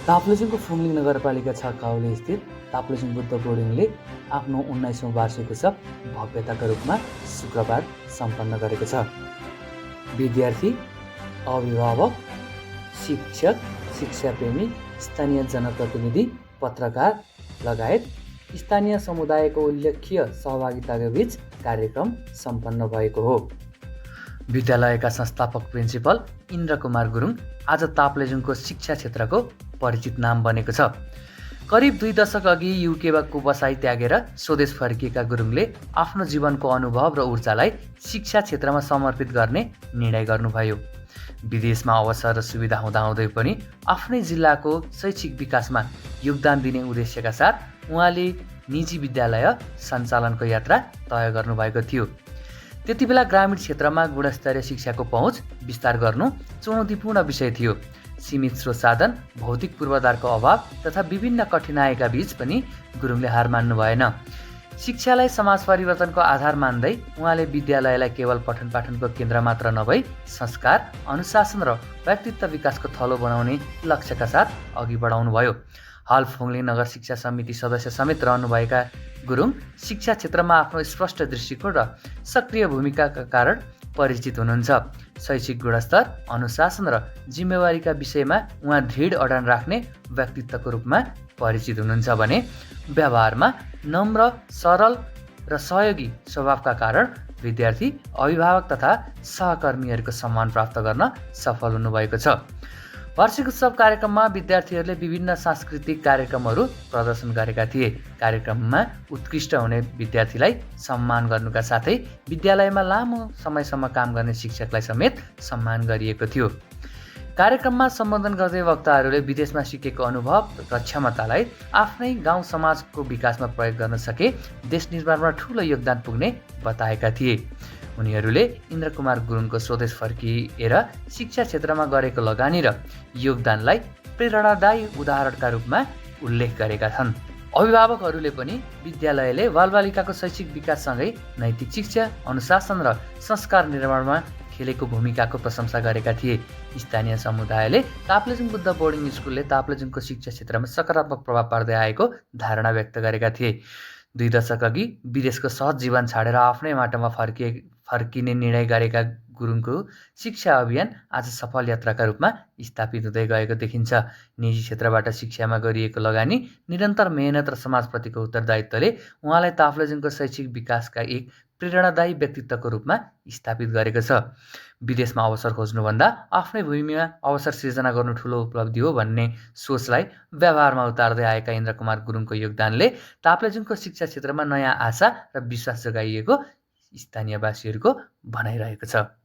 ताप्लेजुङको फुम्लिङ नगरपालिका 6 काउले स्थित ताप्लेजुङ बुद्ध बोर्डिङले आफ्नो 19औं वार्षिक उत्सव भव्यताका रूपमा शुक्रबार सम्पन्न गरेको छ। विद्यार्थी, अभिभावक, शिक्षक, शिक्षाप्रेमी, स्थानीय जनप्रतिनिधि, पत्रकार लगायत स्थानीय समुदायको उल्लेख्य सहभागिताका बीच कार्यक्रम सम्पन्न भएको हो। विद्यालयका संस्थापक प्रिन्सिपल इन्द्र कुमार गुरुङ आज ताप्लेजुङको शिक्षा क्षेत्रको परिचित नाम बनेको छ। करिब 2 दशक अघि युकेको बसाइ त्यागेर स्वदेश फर्किएका गुरुङले आफ्नो जीवनको अनुभव र ऊर्जालाई शिक्षा क्षेत्रमा समर्पित गर्ने निर्णय गर्नुभयो। विदेशमा अवसर र सुविधा हुँदाहुँदै पनि आफ्नै जिल्लाको शैक्षिक विकासमा योगदान दिने उद्देश्यका साथ उहाँले निजी विद्यालय सञ्चालनको यात्रा तय गर्नुभएको थियो। त्यतिबेला ग्रामीण क्षेत्रमा गुणस्तरीय शिक्षाको पहुँच विस्तार गर्नु चुनौतीपूर्ण विषय थियो। सीमित स्रोत साधन, भौतिक पूर्वाधारको अभाव तथा विभिन्न कठिनाइका बीच पनि गुरुङले हार मान्नु भएन। शिक्षालाई समाज परिवर्तनको आधार मान्दै उहाँले विद्यालयलाई केवल पठन पाठनको केन्द्र मात्र नभई संस्कार, अनुशासन र व्यक्तित्व विकासको थलो बनाउने लक्ष्यका साथ अघि बढाउनुभयो। हाल फुम्लिङ नगर शिक्षा समिति सदस्य समेत रहनुभएका गुरुङ शिक्षा क्षेत्रमा आफ्नो स्पष्ट दृष्टिकोण र सक्रिय भूमिकाका कारण परिचित हुनुहुन्छ। शैक्षिक गुणस्तर, अनुशासन र जिम्मेवारीका विषयमा उहाँ दृढ अडान राख्ने व्यक्तित्वको रूपमा परिचित हुनुहुन्छ भने व्यवहारमा नम्र, सरल र सहयोगी स्वभावका कारण विद्यार्थी, अभिभावक तथा सहकर्मीहरूको सम्मान प्राप्त गर्न सफल हुनुभएको छ। वार्षिक उत्सव कार्यक्रममा विद्यार्थीहरूले विभिन्न सांस्कृतिक कार्यक्रमहरू प्रदर्शन गरेका थिए। कार्यक्रममा उत्कृष्ट हुने विद्यार्थीलाई सम्मान गर्नुका साथै विद्यालयमा लामो समयसम्म काम गर्ने शिक्षकलाई समेत सम्मान गरिएको थियो। कार्यक्रममा सम्बोधन गर्दै वक्ताहरूले विदेशमा सिकेको अनुभव र क्षमतालाई आफ्नै गाउँ समाजको विकासमा प्रयोग गर्न सके देश निर्माणमा ठूलो योगदान पुग्ने बताएका थिए। उनीहरूले इन्द्र कुमार गुरुङको स्वदेश फर्किएर शिक्षा क्षेत्रमा गरेको लगानी र योगदानलाई प्रेरणादायी उदाहरणका रूपमा उल्लेख गरेका छन्। अभिभावकहरूले पनि विद्यालयले बालबालिकाको शैक्षिक विकाससँगै नैतिक शिक्षा, अनुशासन र संस्कार निर्माणमा खेलेको भूमिकाको प्रशंसा गरेका थिए। स्थानीय समुदायले ताप्लेजुङ बुद्ध बोर्डिङ स्कुलले ताप्लेजुङको शिक्षा क्षेत्रमा सकारात्मक प्रभाव पार्दै आएको धारणा व्यक्त गरेका थिए। 2 दशक अघि विदेशको सहज जीवन छाडेर आफ्नै माटोमा फर्किने निर्णय गरेका गुरुङको शिक्षा अभियान आज सफल यात्राका रूपमा स्थापित हुँदै गएको देखिन्छ। निजी क्षेत्रबाट शिक्षामा गरिएको लगानी, निरन्तर मेहनत र समाजप्रतिको उत्तरदायित्वले उहाँलाई ताप्लेजुङको शैक्षिक विकासका एक प्रेरणादायी व्यक्तित्वको रूपमा स्थापित गरेको छ। विदेशमा अवसर खोज्नुभन्दा आफ्नै भूमिमा अवसर सिर्जना गर्नु ठूलो उपलब्धि हो भन्ने सोचलाई व्यवहारमा उतार्दै आएका इन्द्र कुमार गुरुङको योगदानले ताप्लेजुङको शिक्षा क्षेत्रमा नयाँ आशा र विश्वास जगाइएको स्थानीयवासीहरूको भनाइरहेको छ।